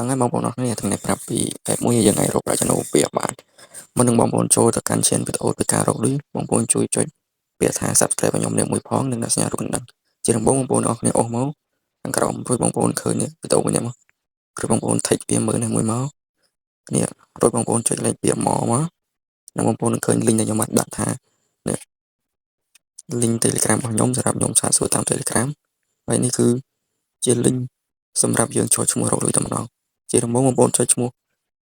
ហ្នឹងហើយបងប្អូនអរគ្នាថ្ងៃនេះប្រាប់ពី app មួយយើងអាចរកប្រាក់ចំណូលពីបានមុននឹងបងប្អូនចូលទៅកាន់ channel វីដេអូពីការរកលុយបងប្អូនជួយចុចពាក្យថា Subscribe ឲ្យខ្ញុំម្នាក់មួយផងនិងដាក់សញ្ញារូបកណ្ដឹងជាដំបូងបងប្អូនអរគ្នាអូសមកខាងក្រោមរួចបងប្អូនឃើញនេះវីដេអូមួយនេះមករួចបងប្អូន tick វាមើលនេះមួយមកនេះរួចបងប្អូនចុចលេខពាក្យមកមកនិងបងប្អូននឹងឃើញ link ដែលខ្ញុំបានដាក់ថានេះ link Telegram របស់ខ្ញុំសម្រាប់ខ្ញុំសាកសួរតាម Telegram ហើយនេះគឺជា link សម្រាប់យើងចូលឈ្មោះរកលុយតែម្ដងជាដំបូងបងប្អូនចុចឈ្មោះ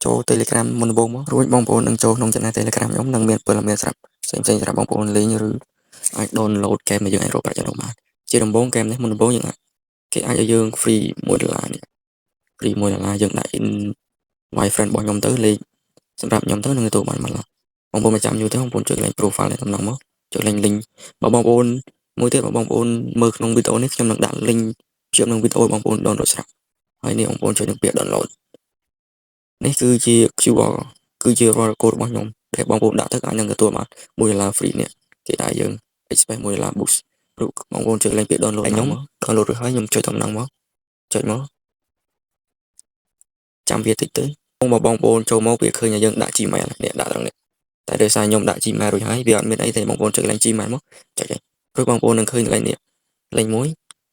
ចូល Telegram មុនដំបូងមករួចបងប្អូននឹងចូលក្នុង Channel Telegram ខ្ញុំនឹងមានព័ត៌មានស្រាប់ផ្សេងៗសម្រាប់បងប្អូនលេងឬអាច download ហ្គេមដែលយើងអាចរកប្រាក់ចំណូលបានជាដំបូងហ្គេមនេះមុនដំបូងយើងអាចគេអាចឲ្យយើង free 1ដុល្លារនេះ free 1ដុល្លារយើងដាក់ invite friend របស់ខ្ញុំទៅលេខសម្រាប់ខ្ញុំទៅនឹងទទួលបាន1ដុល្លារបងប្អូនមកចាំយូរទេបងប្អូនចុចកន្លែង profile នេះតំណងមកចុចលេង link បើបងប្អូនមួយទៀតបើបងប្អូនមើលក្នុងវីដេអូនេះខ្ញុំនឹងដាក់ link ភ្ជាប់នឹងវីដេអូបងប្អូន download ស្រាប់ហើយនេះបងប្អូនចុចនឹងពាក្យ download នេះគឺជា QR គឺជា QR code របស់ខ្ញុំដែលបងប្អូនដាក់ទៅអាចនឹងទទួលបាន1ដុល្លារ free នេះគេដាក់យើង expect 1ដុល្លារ boost ព្រោះបងប្អូនចុចលេងពាក្យ download ខ្ញុំ download រួចហើយខ្ញុំចុចតំណងមកចុចមកចាំវាតិចទៅបងបងប្អូនចូលមកវាឃើញថាយើងដាក់ Gmail នេះដាក់ត្រង់នេះតែដោយសារខ្ញុំដាក់ Gmail រួចហើយវាអត់មានអីទេបងប្អូនចុចកន្លែង Gmail មកចុចហើយព្រោះបងប្អូននឹងឃើញកន្លែងនេះកន្លែងមួយ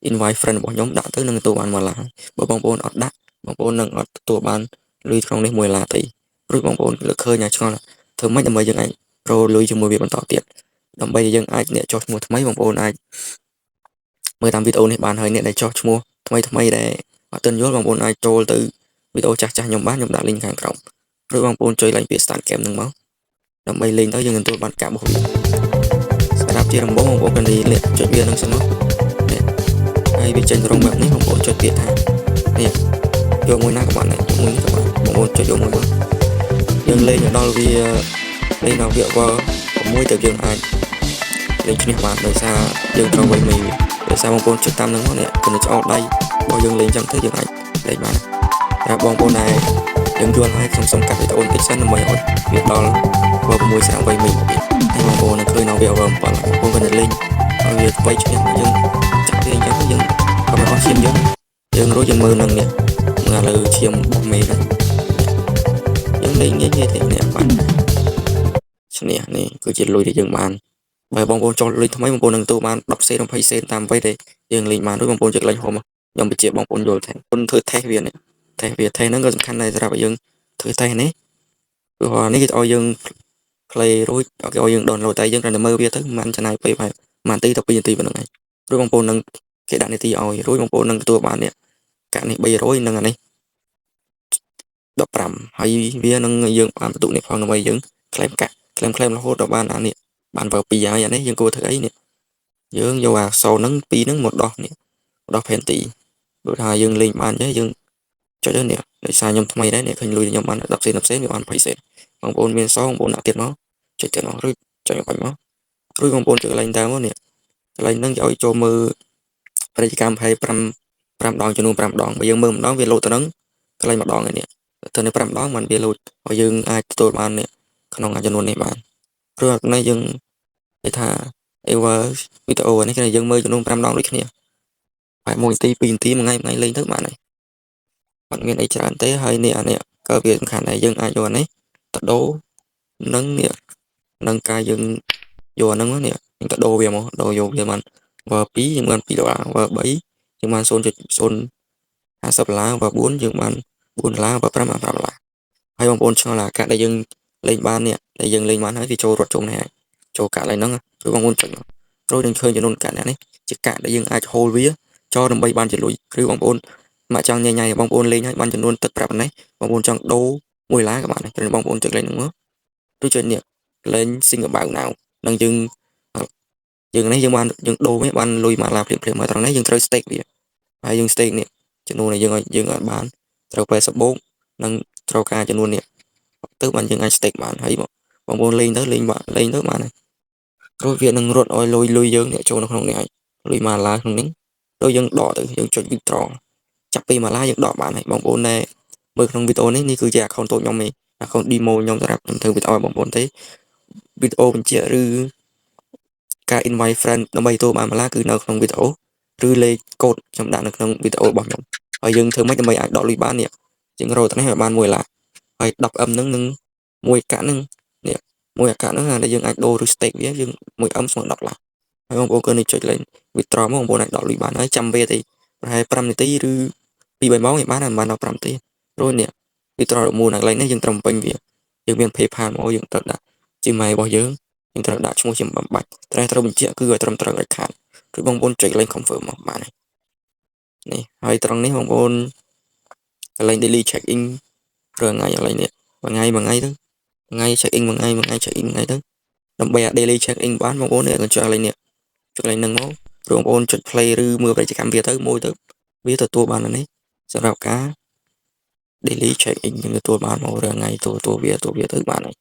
invite friend របស់ខ្ញុំដាក់ទៅនឹងទទួលបាន1ដុល្លារបើបងប្អូនអត់ដាក់បងប្អូននឹងអត់ទទួលបានលុយក្នុងនេះ1ដុល្លារទេព្រោះបងប្អូនលើកឃើញថាឆ្ងល់ធ្វើម៉េចដើម្បីយើងអាចរកលុយជាមួយវាបន្តទៀតដើម្បីយើងអាចអ្នកចុះឈ្មោះថ្មីបងប្អូនអាចមើលតាមវីដេអូនេះបានហើយអ្នកដែលចុះឈ្មោះថ្មីថ្មីដែលអត់ទាន់យល់បងប្អូនអាចចូលទៅវីដេអូចាស់ចាស់ខ្ញុំបានខ្ញុំដាក់ link ខាងក្រោមរួចបងប្អូនចុចឡើងពាក្យ start game ហ្នឹងមកដើម្បីលេងទៅយើងទទួលបានកាក់របស់វាសម្រាប់ជាដំបូងបងប្អូនកាន់នេះចុចវានឹងសិនមកនេះហើយវាចេញត្រង់បែបនេះបងប្អូនចុចពាក្យថានេះយកមួយណាក៏បានដែរមួយនេះក៏បានបងប្អូនចុចយកមួយមកយើងលេងដល់វាលេងដល់វាវ6ទៅយើងអាចលេងឈ្នះបានដោយសារយើងត្រូវវៃមីដោយសារបងប្អូនចុចតាមនឹងមកនេះគឺឆ្អោដៃរបស់យើងលេងចឹងទៅយើងអាចលេងបានតែបងប្អូនដែរយើងយល់ហើយខ្ញុំសូមកាត់វីដេអូបន្តិចសិនដើម្បីឲ្យវាដល់វ6ស្រាប់វៃមីមកទៀតហើយបងប្អូននឹងឃើញនៅវា7បងប្អូនគាត់ទៅលេងឲ្យវាវៃឈ្នះយើងចាប់វាអញ្ចឹងយើងក៏មិនអស់ឈាមយើងយើងរួចយើងមើលនឹងនេះមើលឥឡូវឈាមរបស់មេហ្នឹងយើងលេងងាយងាយទេនេះបានឈ្នះនេះគឺជាលុយដែលយើងបានបើបងប្អូនចុះលុយថ្មីបងប្អូននឹងទទួលបាន10សេន20សេនតាមអ្វីដែលយើងលេងបានរួចបងប្អូនចុចលេងហុំខ្ញុំបញ្ជាក់បងប្អូនយល់ថាគុណធ្វើតេស្តវានេះតេស្តវាតេស្តហ្នឹងក៏សំខាន់ដែរសម្រាប់ឲ្យយើងធ្វើតេស្តនេះព្រោះនេះគេឲ្យយើង play រួចគេឲ្យយើង download តែយើងគ្រាន់តែមើលវាទៅមិនចំណាយពេលប្រហែល1នាទីទៅ2នាទីប៉ុណ្្នឹងឯងរួចបងប្អូននឹងគេដាក់នាទីឲ្យរួចបងប្អូននឹងទទួលបាននេះកាក់នេះ300និងអានេះ15ហើយវានឹងយើងបានបន្ទុកនេះផងដើម្បីយើង claim កាក់ claim claim រហូតដល់បានអានេះបានបើ2ហើយអានេះយើងគួរធ្វើអីនេះយើងយកអា0ហ្នឹង2ហ្នឹងមកដោះនេះមកដោះផែនទីដូចថាយើងលេងបានទេយើងចុចទៅនេះដោយសារខ្ញុំថ្មីដែរនេះឃើញលុយខ្ញុំបាន10សេន10សេនវាបាន20សេនបងប្អូនមានសងបងប្អូនដាក់ទៀតមកចុចទៀតមករួចចុចបាច់មករួចបងប្អូនចុចកន្លែងតាមមកនេះកន្លែងហ្នឹងគេឲ្យចូលមើលពាណិជ្ជកម្ម25 5ដងចំនួន5ដងបើយើងមើលម្ដងវាលោតទៅនឹងកន្លែងម្ដងឯនេះទៅនៅ5ដងมันវាលោតឲ្យយើងអាចទទួលបាននេះក្នុងចំនួននេះបានព្រោះនេះយើងនិយាយថា ever វីដេអូនេះគេយើងមើលចំនួន5ដងដូចគ្នាហើយ1នាទី2នាទីមួយថ្ងៃមួយថ្ងៃលេងទៅបានហើយអត់មានអីច្រើនទេហើយនេះអានេះក៏វាសំខាន់ដែរយើងអាចយកអានេះទៅដូរនឹងនេះនឹងការយើងយកអាហ្នឹងនេះយើងទៅដូរវាមកដូរយកវាបានវើ2យើងបាន2ដុល្លារវើ3យើងបាន0.0 50ដុល្លារវើ4យើងបាន4ដុល្លារវើ5បាន5ដុល្លារហើយបងប្អូនឆ្ងល់អាកាក់ដែលយើងលេងបាននេះដែលយើងលេងបានហើយវាចូលរត់ចូលនេះហើយចូលកាក់ឡើងហ្នឹងឬបងប្អូនចុចរួចនឹងឃើញចំនួនកាក់នេះជាកាក់ដែលយើងអាច hold វាចោលដើម្បីបានជាលុយឬបងប្អូនមកចង់ញ៉ៃញ៉ៃបងប្អូនលេងហើយបានចំនួនទឹកប្រាប់នេះបងប្អូនចង់ដូរ1ដុល្លារក៏បានដែរត្រូវបងប្អូនចុចលេងហ្នឹងមកឬចុចនេះលេង think about now នឹងយើងយើងនេះយើងបានយើងដូរវាបានលុយមួយឡាភ្លាមភ្លាមមកត្រង់នេះយើងត្រូវ stake វាហើយយើង stake នេះចំនួនដែលយើងឲ្យយើងអាចបានត្រូវ80បូកនិងត្រូវការចំនួននេះទៅបានយើងអាច stake បានហើយបងប្អូនលេងទៅលេងបានលេងទៅបានហើយរួចវានឹងរត់ឲ្យលុយលុយយើងនេះចូលនៅក្នុងនេះហើយលុយមួយឡាក្នុងនេះទៅយើងដកទៅយើងចុច withdraw ចាប់ពីមួយឡាយើងដកបានហើយបងប្អូនដែលមើលក្នុងវីដេអូនេះនេះគឺជា account តូចខ្ញុំឯង account demo ខ្ញុំសម្រាប់ខ្ញុំធ្វើវីដេអូឲ្យបងប្អូនទេវីដេអូបញ្ជាក់ឬការ invite friend ដើម្បីទទួលបានម្លាគឺនៅក្នុងវីដេអូឬលេខកូដខ្ញុំដាក់នៅក្នុងវីដេអូរបស់ខ្ញុំហើយយើងធ្វើម៉េចដើម្បីអាចដកលុយបាននេះ យើងរកទៅនេះឲ្យបាន1ឡាហើយ 10M ហ្នឹងនឹងមួយកាក់ហ្នឹងនេះមួយអាកាក់ហ្នឹងដែលយើងអាចដូរឬ stake វាយើង 1M ស្មើ10ឡាហើយបងប្អូនគឺនេះចុចលេង withdraw មកបងប្អូនអាចដកលុយបានហើយចាំវាទេប្រហែល5នាទីឬ2 3ម៉ោងឯបានហើយមិនបានដល់5នាទីរួចនេះ withdraw មួយនៅកន្លែងនេះយើងត្រូវបំពេញវាយើងមាន PayPal មកយើងត្រូវដាក់ Gmail របស់យើងយើងត្រូវដាក់ឈ្មោះជាបំបាច់ត្រូវត្រូវបញ្ជាក់គឺឲ្យត្រឹមត្រូវឲ្យខាតគឺបងប្អូនចុចលេង confirm មកបានហើយនេះហើយត្រង់នេះបងប្អូនកន្លែង daily check in រាល់ថ្ងៃកន្លែងនេះមួយថ្ងៃមួយថ្ងៃទៅថ្ងៃ check in មួយថ្ងៃមួយថ្ងៃ check in មួយថ្ងៃទៅដើម្បីអា daily check in បានបងប្អូននេះចុចកន្លែងនេះចុចកន្លែងហ្នឹងមកព្រោះបងប្អូនចុច play ឬមើលពាណិជ្ជកម្មវាទៅមួយទៅវាទទួលបានអានេះសម្រាប់ការ daily check in យើងទទួលបានមករាល់ថ្ងៃទទួលវាទទួលវាទៅបានហើយ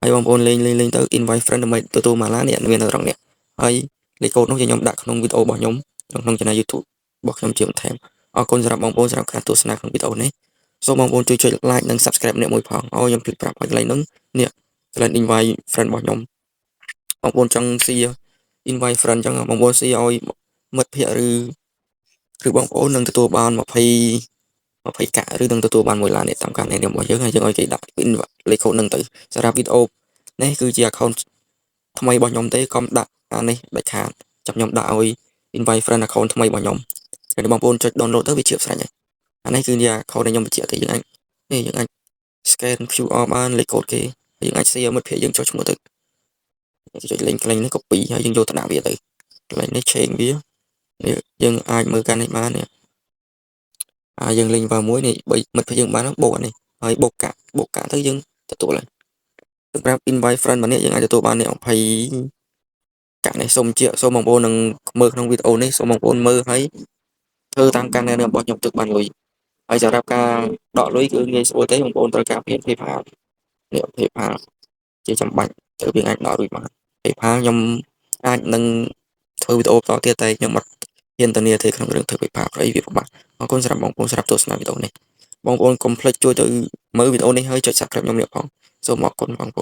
ហើយបងប្អូនលេងលេងលេងទៅ invite friend ដើម្បីទទួលមកឡានេះមាននៅត្រង់នេះហើយលេខកូដនោះខ្ញុំដាក់ក្នុងវីដេអូរបស់ខ្ញុំក្នុង channel YouTube របស់ខ្ញុំជាបន្ថែមអរគុណសម្រាប់បងប្អូនសម្រាប់ការទស្សនាក្នុងវីដេអូនេះសូមបងប្អូនជួយចុច like និង subscribe អ្នកមួយផងអូខ្ញុំភ្លេចប្រាប់ឲ្យកន្លែងហ្នឹងនេះកន្លែង invite friend របស់ខ្ញុំបងប្អូនចង់ share invite friend អញ្ចឹងបងប្អូន share ឲ្យមិត្តភ័ក្តិឬឬបងប្អូននឹងទទួលបាន20 20កាក់ឬនឹងទទួលបាន1ឡាននេះតាមការណែនាំរបស់យើងហើយយើងឲ្យគេដាក់លេខកូដនឹងទៅសម្រាប់វីដេអូនេះគឺជា account ថ្មីរបស់ខ្ញុំទេកុំដាក់អានេះដាច់ខាតចាប់ខ្ញុំដាក់ឲ្យ invite friend account ថ្មីរបស់ខ្ញុំហើយបងប្អូនចុច download ទៅវាជាស្រេចហើយអានេះគឺជា account ដែលខ្ញុំបញ្ជាក់ទៅយើងអាចនេះយើងអាច scan QR បានលេខកូដគេយើងអាច share មិត្តភ័ក្តិយើងចុចឈ្មោះទៅចុច link កន្លែងនេះ copy ហើយយើងយកទៅដាក់វាទៅកន្លែងនេះ change វានេះយើងអាចមើលកាន់នេះបាននេះអាយើងលេងវ៉ាមួយនេះបីមិត្តភ័ក្តិយើងបានបូកអានេះហើយបូកកាក់បូកកាក់ទៅយើងទទួលហើយសម្រាប់ invite friend ម្នាក់យើងអាចទទួលបាននេះ20កាក់នេះសូមជាសូមបងប្អូននឹងមើលក្នុងវីដេអូនេះសូមបងប្អូនមើលហើយធ្វើតាមការណែនាំរបស់ខ្ញុំទើបបានលុយហើយសម្រាប់ការដកលុយគឺងាយស្រួលទេបងប្អូនត្រូវការមាន PayPal នេះ PayPal ជាចាំបាច់ទៅវាអាចដករួចបាន PayPal ខ្ញុំអាចនឹងធ្វើវីដេអូបន្តទៀតតែខ្ញុំអត់ហ៊ានធានាទេក្នុងរឿងធ្វើ PayPal ព្រោះអីវាពិបាកអរគុណសម្រាប់បងប្អូនសម្រាប់ទស្សនាវីដេអូនេះបងប្អូនកុំភ្លេចជួយទៅមើលវីដេអូនេះហើយចុច Subscribe ខ្ញុំនេះផងសូមអរគុណបងប្អូន។